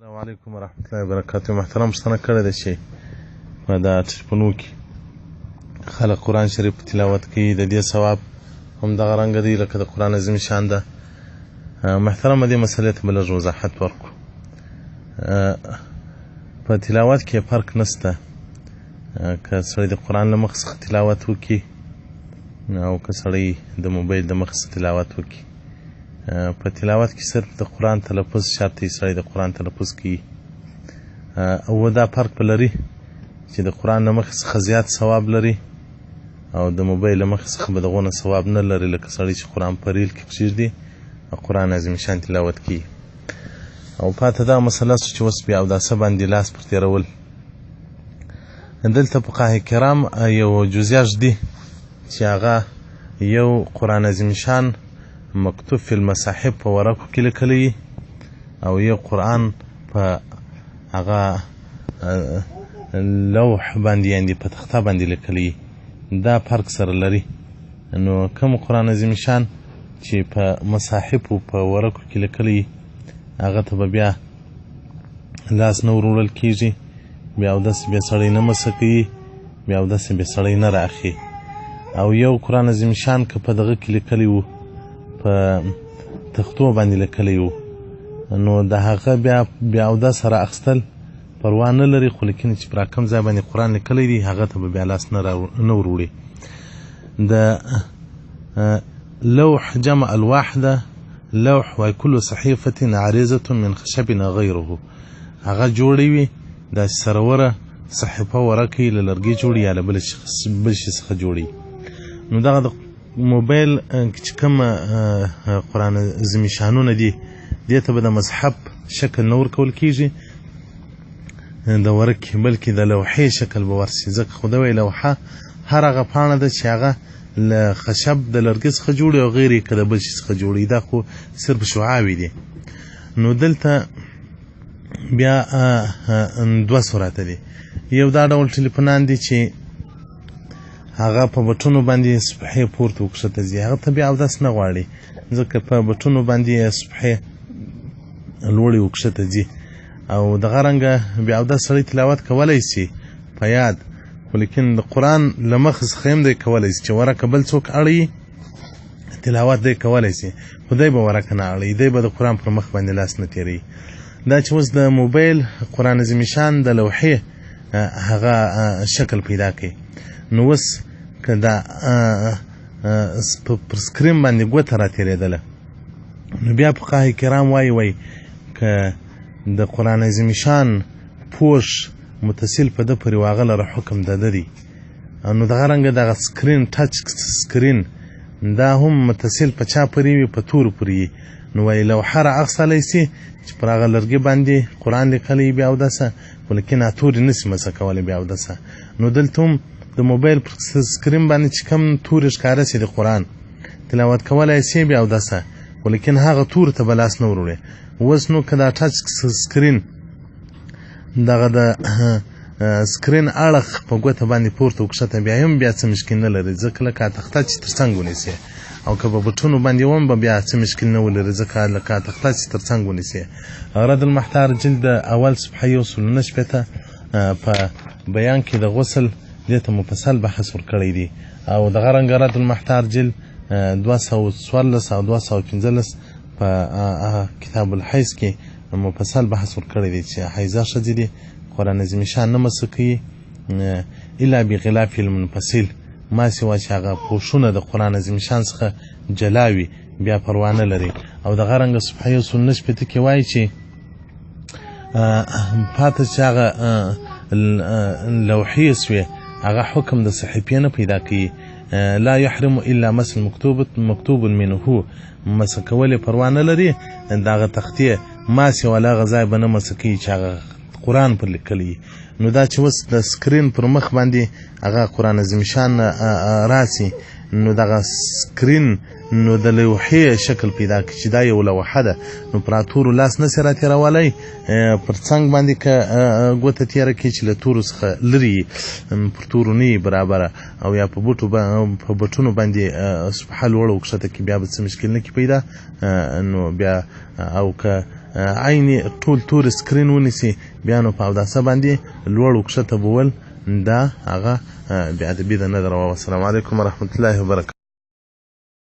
السلام علیکم ورحمت الله وبرکاته. محترم پوښتنه کړې ده چې په دا ټلیفونو کې خلک قرآن شریف تلاوت کوي، د دې ثواب هم دغه رنګه دی لکه د قرآن عظیم شان ده. محترم دې مسئلې ته به لږ وضاحت ورکړو. په تلاوت کې فرق نشته، که سړی د قرآن له مخ څخه تلاوت وکړي او که سړی د موبایل د مخ څخه تلاوت وکړي. په تلاوت کې صرف د قرآن تلفظ شرط دی، سړی د قرآن تلفظ کوي. او دا فرق به لري چې د قرآن له مخې څخه زیات ثواب لري او د موبایل له مخې څخه به دغونه ثواب نه لري، لکه سړی چې قرآن په ریل کې کښېږدي او قرآن عظیم شان تلاوت کوي. او پاته دا مسله سو چې اوس بیا اوداسه باندې لاس پر تېرول، دلته فقهاء کرام یو جزئیه ږدي چې هغه یو قرآن عظیم شان مکتوب فی المصاحف په ورقو کې لیکلی او یو قرآن په هغه لوح باندې یعنې په تخته باندې لیکلی، دا فرق سره لري. نو کوم قرآن عظیم شان چې په مصاحفو په ورقو کې لیکلی هغه ته به بیا لاس نه وروړل کېږي، بیا اودس بیا سړی نه مسح کوي، بیا اودس بیا سړی نه راخي. او یو قرآن عظیم شان که په دغه کې لیکلی و، په تختو باندې لیکلی و، نو د هغه بیا اودس را اخیستل پروا نه لري، خو لیکن چې پر کوم ځای باندې قرآن لیکلی دی هغه ته به بیا لاس نه وروړي. د لوح جمع الواح ده، لوح وای کل صحیفة عریضة من خشب غیره، هغه جوړې وي داسې سروره صحیفه ورکې له لرګي جوړي یا له بل شي څخه جوړي. نو دغه د موبایل چې کوم قرآن عظیم شانونه دي دې ته به د مصحف شکل نه ورکول کېږي د ورکې، بلکې د لوحې شکل به ورسي، ځکه خو دا وایي لوحه هر هغه پاڼه ده چې هغه له خشب د لرګي څخه جوړي او غیر یې که د بل شي څخه جوړي، دا خو صرف شعاوې دي. نو دلته بیا دوه صورته دي، یو دا ډول ټلیفونان دي چې هغه په بټونو باندې صفحې پورته او کښته ځي، هغه ته بیا اودس نه غواړي، ځکه په بټونو باندې صفحې لوړې او کښته ځي. او دغه رنګه بیا اودس سړی تلاوت کولی سي په یاد، خو لیکن د قرآن له مخې څخه هم دی کولی سي چې ورکه بل څوک اړوي تلاوت دی کولی سي، خو دی به ورکه نه اړوي، دی به د قرآن پر مخ باندې لاس نه تېروي. دا چې اوس د موبایل قرآن عظیم شان د لوحې هغه شکل پیدا کوي، نو اوس که دا پر سکرین باندې ګوته را تېرېدله، نو بیا فقهاء کرام وایي وایي که د قرآن عظیم شان پوښ متصل په ده پورې واغه لره حکم د ده دی. نو دغه رنګه دغه سکرین ټچ سکرین دا هم متصل په چا پورې وي، په تورو پورې وي. نو وایي لوحه را اخیستلی سي چې پر هغه لرګي باندې قرآن لیکلی بیا اودسه، خو لیکن هغه توري نه سي مسح کولی بیا اودسه. نو دلته هم د موبایل پر سکرین باندې چې کوم توري ښکاره سي د قرآن تلاوت کولی سي بیا اودسه، خو لیکن هغه تورو ته به لاس نه وروړي. اوس نو که دا ټچ سکرین دغه د سکرین اړخ په ګوته باندې پورته او کښته بیا هم بیا څه مشکل نه لري، ځکه لکه تخته چې تر څنګ ونیسي، او که په بټونو باندې وم به بیا څه مشکل نه ولري، ځکه لکه تخته چې تر څنګ ونیسي. رد المحتار جلد اول صفحه 169 په بیان کې د غسل دې ته مفصل بحث ورکړی دی. او دغه رنګه رد المحتار جلد 214 او 215 په کتاب الحیض کې مفصل بحث ورکړی دی چې حیضه ښځې دي قرآن عظیم شان نه مسح کوي الا بغلاف المنفصل، ما سوا چې هغه پوښونه د قرآن عظیم شان څخه جلا وي بیا پروا نه لري. او دغه رنګه صفحه 169 کې وایي چې پاته چې هغه لوحې سوې هغه حکم د صحیفې نه پیدا کوي، لا يحرم الا مس مکتوب منه، مسح کول یې پروا نه لري، دغه تختې ما سوا له هغه ځای به نه مسح کوي چې هغه قرآن پر لیکلی. نو دا چې اوس د سکرین پر مخ باندې هغه قرآن عظیم شان راسي، نو دغه سکرین نو د لوحې شکل پیدا کړي چې دا یو لوحه ده، نو پر تورو لاس نه سي راتېرولی، پر څنګ باندې که ګوته تېره کړي چې له تورو څخه لرې پر تورو نه برابره، او یا په بټونو باندې صفحه لوړه او کښته کړي بیا به څه مشکل نه کړي پیدا. نو بیا او که عین ټول تور سکرین ونیسي، بیا نو په اوداسه باندې لوړ او کښته بول دا هغه بې ادبي ده، نه ده روا. والسلام علیکم ورحمت الله وبرکاته.